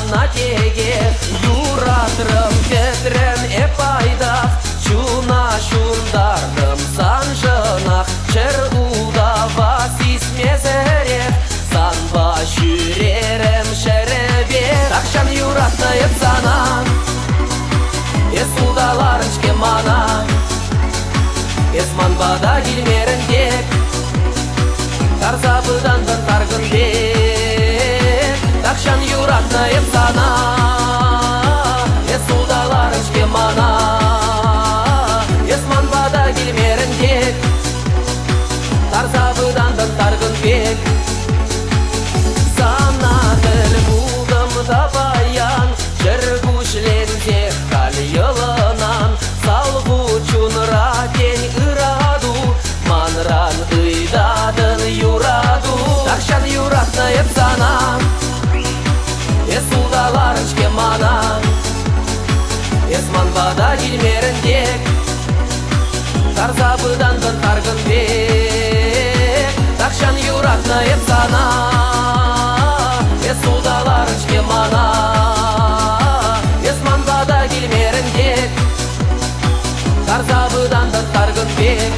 сана текех. Юратрӑм, кӗтрӗм эп пайтах, чуна ҫунтартӑм саншӑнах. Чӗр ултава сисмесӗрех санпа ҫӳрерӗм ҫӗрӗпе. Тахҫан юратнӑ эп сана, эс улталарӑн-ҫке мана. Эс ман пата килмерӗн тек, тарса пытантӑн таркӑн пек. Тахҫан юратнӑ эп сана, эс улталарӑн-ҫке мана. Эс ман пата килмерӗн тек, тарса пытантӑн таркӑн пек. Сана тӗл пултӑм та паян, чӗркуҫленсе халь йӑлӑнан. Салху чунра тен ырату, манран ыйтатӑн юрату. Тахҫан юратнӑ эп сана, эс улталарӑн-ҫке мана. Эс ман пата килмерӗн тек, тарса пытантӑн таркӑн пек. Тахҫан юратнӑ эп сана, эс улталарӑн-ҫке мана. Эс ман пата килмерӗн тек, тарса пытантӑн таркӑн пек.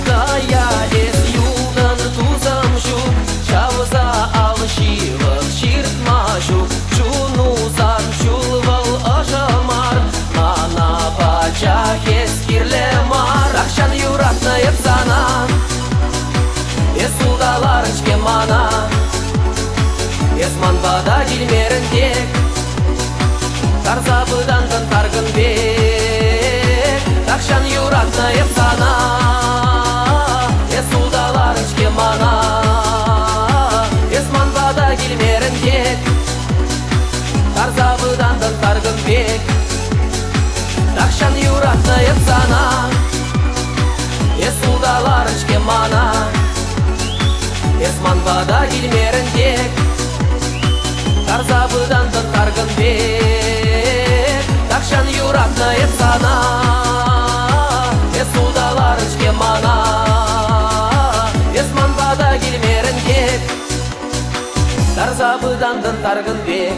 Кая эс юлтӑн, тусӑм ҫук, чавса ал ҫывӑх ҫыртма ҫук. Чуну сан чул вӑл ӑшӑ мар, мана пачах эс кирлӗ мар. Тахҫан юратнӑ эп сана, эс улталарӑн-ҫке мана. Эс ман пата килмерӗн тек, тарса пытантӑн таркӑн пек. Тахҫан юратнӑ эп сана, эс улталарӑн-ҫке мана. Эс ман пата килмерӗн тек, тарса пытантӑн таркӑн пек. Тахҫан юратнӑ эп сана, эс улталарӑн-ҫке мана. Эс ман пата килмерӗн тек, тарса пытантӑн таркӑн пек. Тахҫан юратнӑ эп сана, эс улталарӑн-ҫке мана. Эс ман пата килмерӗн тек, тарса пытантӑн таркӑн пек.